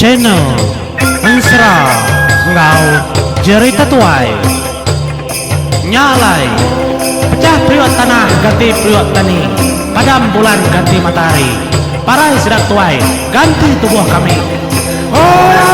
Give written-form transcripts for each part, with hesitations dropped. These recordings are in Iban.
Channel Ensera enggau Jerita Tuai. Nya alai, pecah periuk tanah ganti periuk tani, padam bulan ganti matahari, parai sida tuai ganti tubuh kami. Oohaa!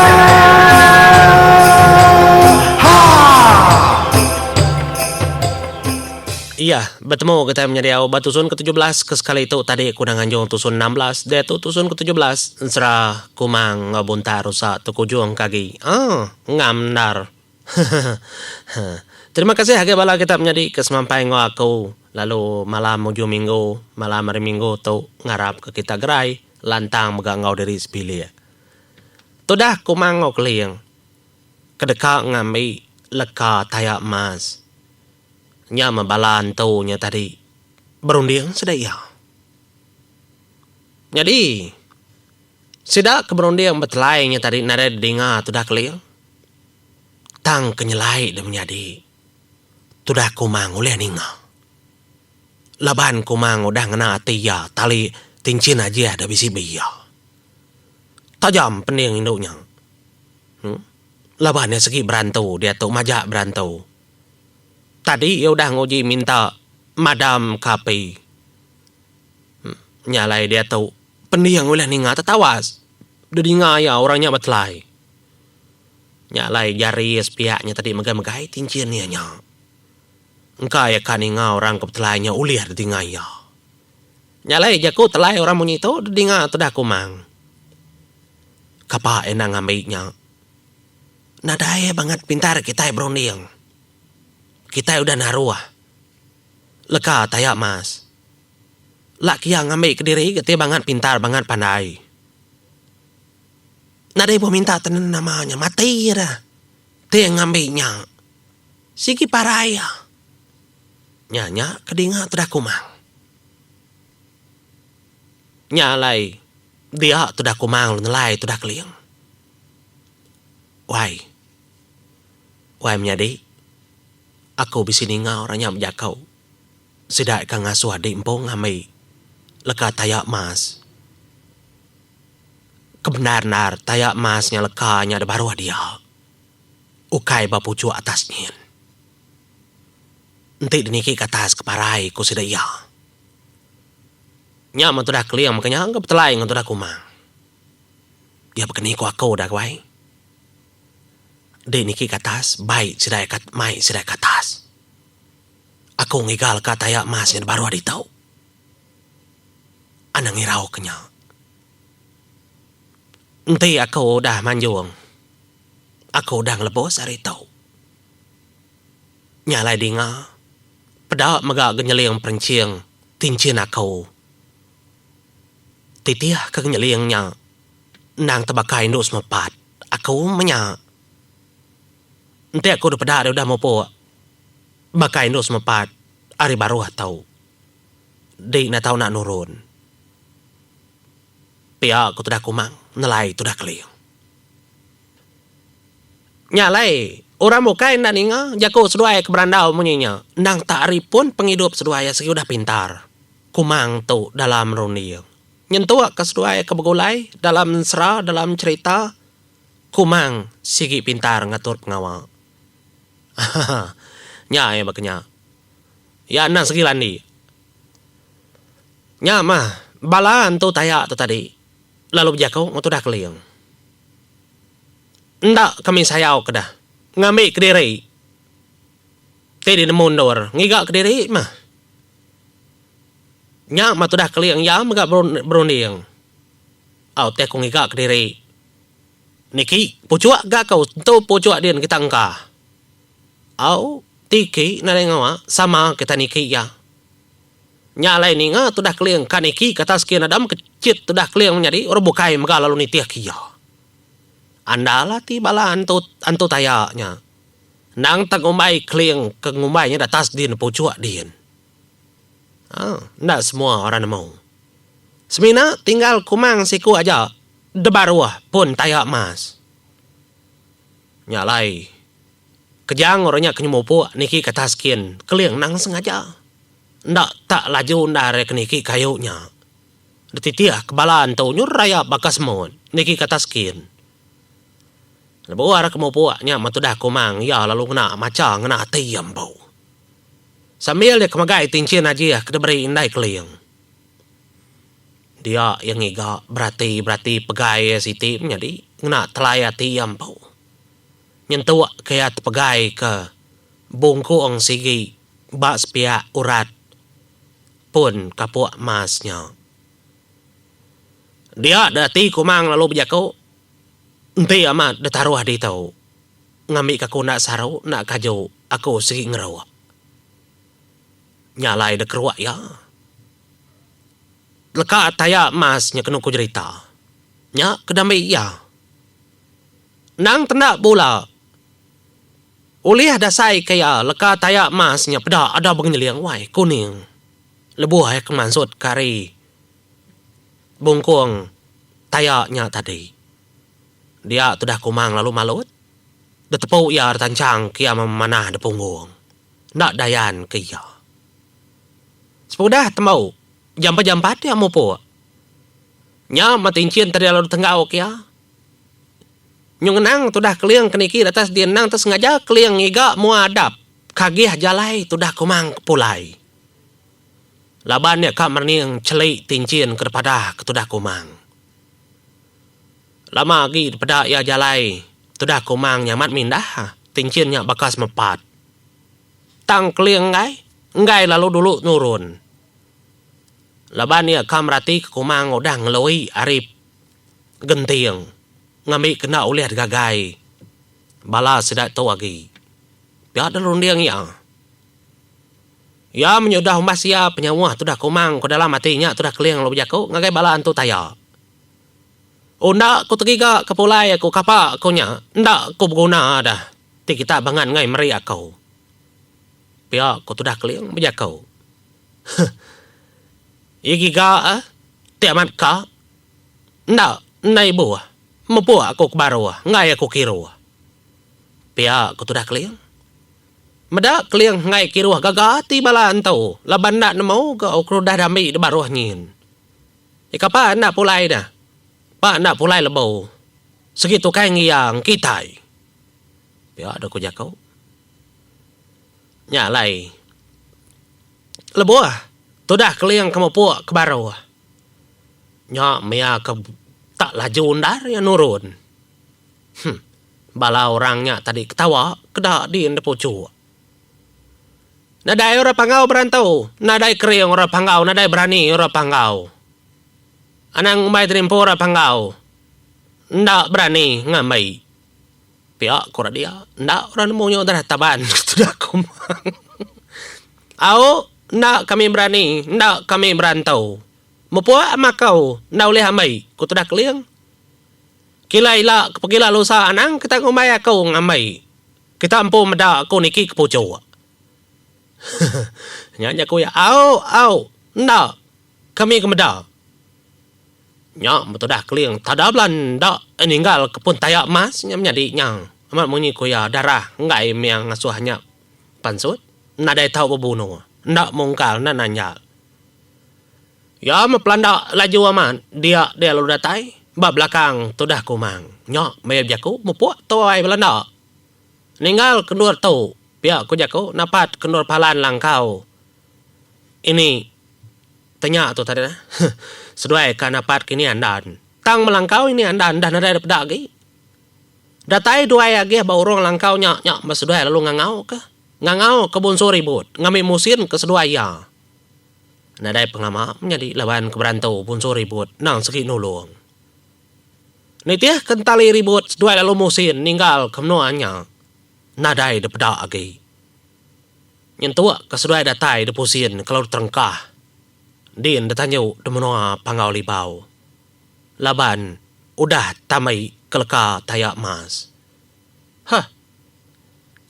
Iya, betemu kitai menyadi au ba tusun ke 17 ke sekali tu tadi aku udah nganjung tusun 16 diatu tusun ke 17 ensera Kumang enggau Buntak Rusa tekujung ke agi. Aaa ngam endar. Terima kasih agi bala kita menyadi ke semampai enggau aku lalu malam ujung minggu, malam hari minggu tu ngarap ke kita gerai lantang mega enggau diri sebilik. Tudah Kumang enggau Keling ke deka ngambi leka taya emas. Nya meh bala entu nya tadi berunding sida iya. Nyadi sida ke berunding betelai nya tadi nadai didinga tudah Keling. Tang ke nyelai deh menyadi tudah Kumang ulih ninga. Laban Kumang udah ngena ati iya tali tinchin ajih da bisi ba iya. Tajam pending indu nya. Laban iya segi berantu diatu majak berantu. Tadi iya udah nguji minta madam ke api. Nya alai diatu pending ulih ninga tetawas dedinga iya orang nya betelai. Nya alai jari iya sepiak nya tadi megai-megai tinchin iya nya. Engka iya ka ninga orang ke betelai nya ulih dedinga iya. Nya alai jaku telai orang munyi tu dedinga tudah Kumang. Kapa iya enda ngambi nya. Nadai bangat pintar kitai berunding. Kitai udah naruh leka taya mas. Lak iya ngambi kediri ga ti bangat pintar bangat pandai. Nadai ibuh minta tenun nama nya mati dah ti ngambi nya. Sigi parai iya. Nya nya ke dinga tudah Kumang. Nya alai dia tudah Kumang lalu nelai tudah Keling. Wai. Wai menyadi, aku bisi ninga orang nya bejaku sida ika ngasuh adi empu ngambi leka taya mas. Ke bendar endar taya mas nya leka nya da baruh dia. Ukai ba puchuk atas nyin. Enti diniki ke atas ke parai ku sida iya. Nya meh tudah Keling meka nya ke betelai enggau tudah Kumang. Iya bekeni ku aku dah wai. Dek niki ke atas bai sida iya mai sida ke atas. Aku ngiga leka taya mas nya baruh ditu. Anang irau ke nya. Enti aku udah manjung aku udah ngelebus ari tu. Nya alai dinga peda mega genyeling perenching tinchin aku. Titih ke ngeling nya endang tebaka indu semepat aku menya. Enti aku dipeda deh udah mupuk baka indu semepat ari baruh tu di enda tau enda nurun. Pia ku tudah Kumang nelai tudah Keling. Nya alai orang bukai enda ninga jaku seduai ke berandau munyi nya endang tak ari pun pengidup seduai sigi udah pintar. Kumang tu dalam runding. Nyentuk ka seduai ke begulai dalam ensera dalam cherita, Kumang sigi pintar ngatur pengawa. Haha nya iya baka nya. Iya endang sigi landik. Nya mah bala entu taya tu tadi lalu bejaku enggau tudah Keling. Enda kami sayau ke dah ngambi kediri ti dinemu endur ngiga kediri mah. Nya mah tudah Keling iya mega berunding. Au ti aku ngiga kediri. Niki puchuk ga aku tentu puchuk din kita engka. Au tiki nadai ngawa sama kita niki iya. Nya alai ninga tudah Keling ka niki ke atas kin adam kechit tudah Keling menyadi orang bukai mega lalu nitih ke iya. Andal ati bala antu antu taya nya. Endang te ngumbai Keling ke ngumbai nya datas din puchuk din. Aa enda semua orang nemu. Semina tinggal Kumang siku aja debaruh pun taya mas. Nya alai kejang orang nya ke nyemupuk niki ke atas kin Keling endang sengaja. Enda tak laju endar iya ke niki kayu nya. Dititih ke bala entu nyu rayap baka semut niki ke atas kin. Lebuh ari ke mupuk nya meh tudah Kumang iya lalu ngena macha ngena ati iya empu. Sambil iya ke megai tinchin ajih ke diberi indai Keling. Dia iya ngiga berati-berati pegai iya siti menyadi ngena telai ati iya empu. Nyentuk ke iya tepegai ke bungkung sigi ba sepiak urat pun kapuk mas nya. Dia deh ati Kumang lalu bejaku, Enti amat deh taruh ditu, ngambika aku enda saru enda kaju aku sigi ngeruk. Nya alai deh keruak iya. Leka taya mas nya kenu ku jerita. Nya ke dambi iya. Endang tenda bula. Ulih dasai ke iya leka taya mas nya peda ada bengenyling wai kuning. Lebuh iya ke mansut ke ari bungkung taya nya tadi. Dia tudah Kumang lalu malut. Ditepu iya ditanchang ke iya memanah di punggung. Enda dayan ke iya. Sepengudah tembu, jampat-jampat iya mupuk. Nya meh tinchin tadi lalu ditenggau ke iya. Nyu ngenang tudah Keling ke niki datas din endang te sengaja Keling ngiga mua adap ke agih jalai tudah Kumang ke pulai. Laban nya ka merening cheli tinchin ke dipadah ke tudah Kumang. Lama agi dipeda iya jalai tudah Kumang nya amat mindah tinchin nya baka semepat. Tang Keling enggai, enggai lalu dulu nurun. Laban iya ka merati ke Kumang udah ngelui ari genting ngambi ke enda ulih digagai bala sida tu agi. Pia deh runding iya. Iya menyudah umbas iya penyauh tudah Kumang ku dalam ati nya tudah Keling lalu bejaku ngagai bala antu taya. Unda ku tegiga ke pulai aku kapa ku nya enda ku beguna dah ti kita bangat enggai meri aku. Pia ku tudah Keling bejaku. Huh. Iya giga eh ti amat ka. Enda enda ibuh mupuk aku ke baruh enggai aku kiruh. Pia ku tudah Keling. Meda Keling enggai kiruh gaga ati bala antu laban enda nemu ga ukur udah diambi di baruh nyin. Ika pa enda pulai dah. Pa enda pulai lebu. Segi tukai ngiang kitai. Pia deh ku jaku. Nya alai lebuh tudah Keling ke mupuk ke baruh nya mia ke tak laju endar iya nurun. Huh. Bala orang nya tadi ketawa keda din da puchuk. Nadai orang Panggau berantu, nadai kering orang Panggau, nadai berani orang Panggau. Anang ngumbai diri empu orang Panggau. Enda berani ngambi. Pia ku orang dia, enda orang nemu nya udah taban tudah Kumang. Au, enda kami berani, enda kami berantu. Mupuk amakau enda ulih ambi, ku tudah Keling. Kila ila ke pegila lusa anang kita ngumbai aku ngambi. Kita empu meda aku niki ke puchuk. Nya jaku iya, au au enda kami ke meda. Nya betudah Keling tada bela enda ninggal ke pun taya emas nya menyadi nya. Amat munyi ku iya darah enggai mia ngasuh nya pansut nadai tau bebunuh enda mungkal enda nanjal. Iya meh pelanda laju amat dia dia lalu datai ba belakang tudah Kumang. Nya meh iya bejaku mupuk tuai belanda. Ninggal ke endur tu pia ku jaku napat ke endur palan langkau ini tenya tu tadi nah. Seduai ka napat ke ini andan. Tang melangkau ini andan dah nadai dep peda agi. Datai duai agih ba urung langkau nya nya meh seduai lalu ngangau ke ngangau ke Bunsu Ribut ngambi musin ke seduai iya. Nadai pengelama menyadi laban ke berantu Bunsu Ribut endang segi nulung. Nitih ke entali ribut seduai lalu musin ninggal ke menua nya nadai dipeda agi. Nyentuk ke seduai datai dipusin ke lalu terengkah din ditanju di menua Panggau Libau laban udah tambi ke leka taya mas. Huh.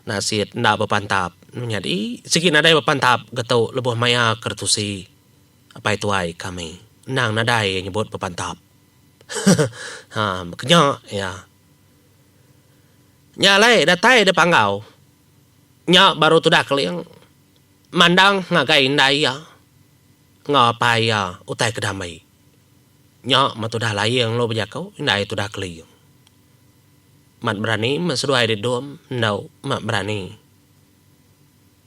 Nasit enda bepantap menyadi sigi nadai bepantap ga tu lebuh maya ke ditusi apai tuai kami endang nadai iya nyebut bepantap. Ha baka nya iya. Nya alai datai da panggau nya baru tudah keling mandang ngagai indai iya enggau apai iya utai ke dambi. Nya meh tudah laing lalu bejaku indai tudah keling. Mat berani meh seduai di dom enggau mat berani.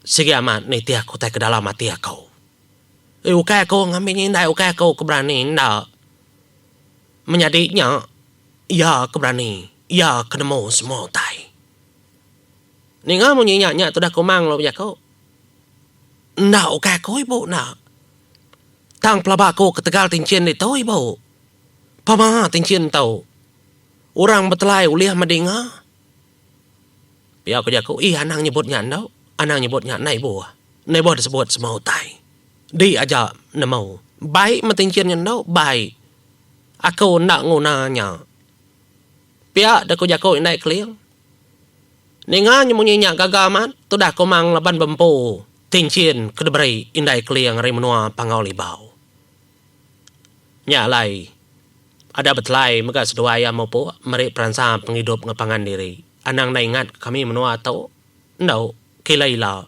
Sigi amat nitih aku utai ke dalam ati aku. Eh ukai aku ngambi nya indai ukai aku ke berani enda. Menyadi nya iya ke berani iya ke nemu semua utai. Ninga munyi nya nya tudah Kumang lalu bejaku. Enda ukai aku ibu enda. Tang pelaba aku ketegal tinchin ditu ibu. Pama tinchin tu. Orang betelai ulih medinga. Pia ku jaku, Ih anang nyebut nya endo, anang nyebut nya enda ibuh. Enda ibuh disebut semua utai. Di aja nemu. Bai meh tinchin nya endo, bai. Aku enda nguna nya. Pia deh ku jaku indai Keling. Ninga nya munyi nya gaga amat tudah Kumang laban bempu tinchin ke diberi indai Keling ari menua Panggau Libau. Nya alai, ada betelai mega seduai iya mupuk meri peransang pengidup enggau pangan diri. Anang enda ingat ke kami menua tu endu ke ila-ila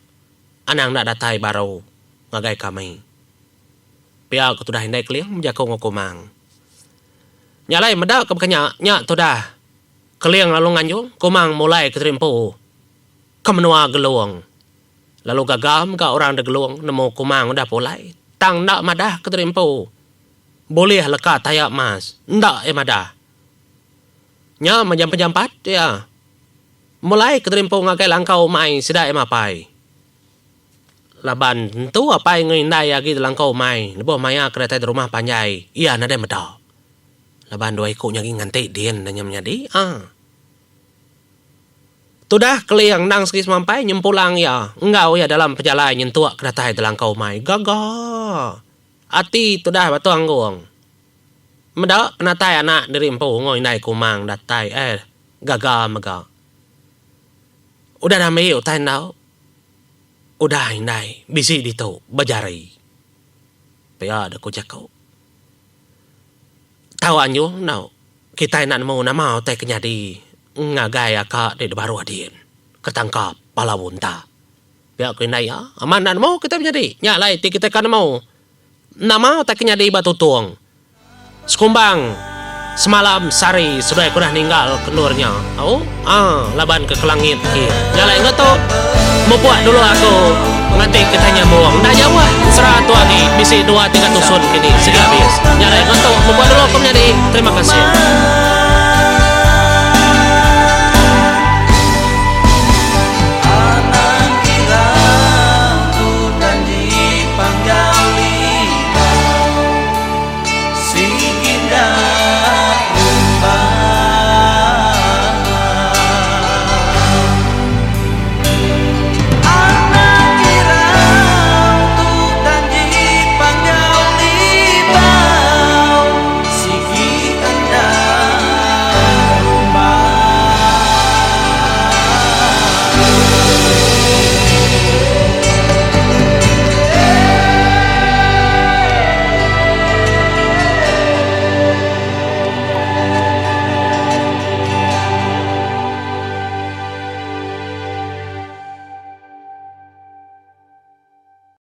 anang enda datai baru ngagai kami. Pia ke tudah indai Keling bejaku enggau Kumang. Nya alai meda ke baka nya, nya tudah Keling lalu nganjung Kumang mulai ke Terimpu ke menua Gelong. Lalu gaga mega orang da Gelong nemu Kumang udah pulai tang enda madah ke diri empu bulih leka taya mas enda iya madah. Nya meh jampat-jampat iya mulai ke diri empu ngagai langkau umai sida iya mapai. Laban tentu apai enggau indai iya agi da langkau umai lebuh maya ke datai da rumah panjai iya nadai meda. Laban dua iku nya agi nganti din nya menyadi aaa. Tudah Keling endang segi semampai nyempulang iya enggau iya dalam pejalai nyentuk ke datai telangkau umai. Gaga ati tudah Batu Anggung meda penatai anak diri empu enggau indai Kumang datai eh gaga mega. Udah diambi utai enggau udah indai bisi ditu bejari. Pia deh ku jaku. Tau anjung enggau Kitai enda nemu nama utai ke nyadi ngagai aka ti dibaruh din ke tangkap bala unta. Pia ku indai iya, amat enda nemu kitai menyadi. Nya alai ti kitai ka nemu nama utai ke nyadi ba Tutong. Sekumbang semalam sehari seduai ke udah ninggal ke endur nya. Au aa laban ke kelangit agi. Nya alai enggau tu mupuk dulu aku nganti kitai nyambung. Enda jauh sera tu agi bisi dua tiga tusun kini sigi abis. Nya alai enggau tu mupuk dulu aku menyadi. Terima kasih.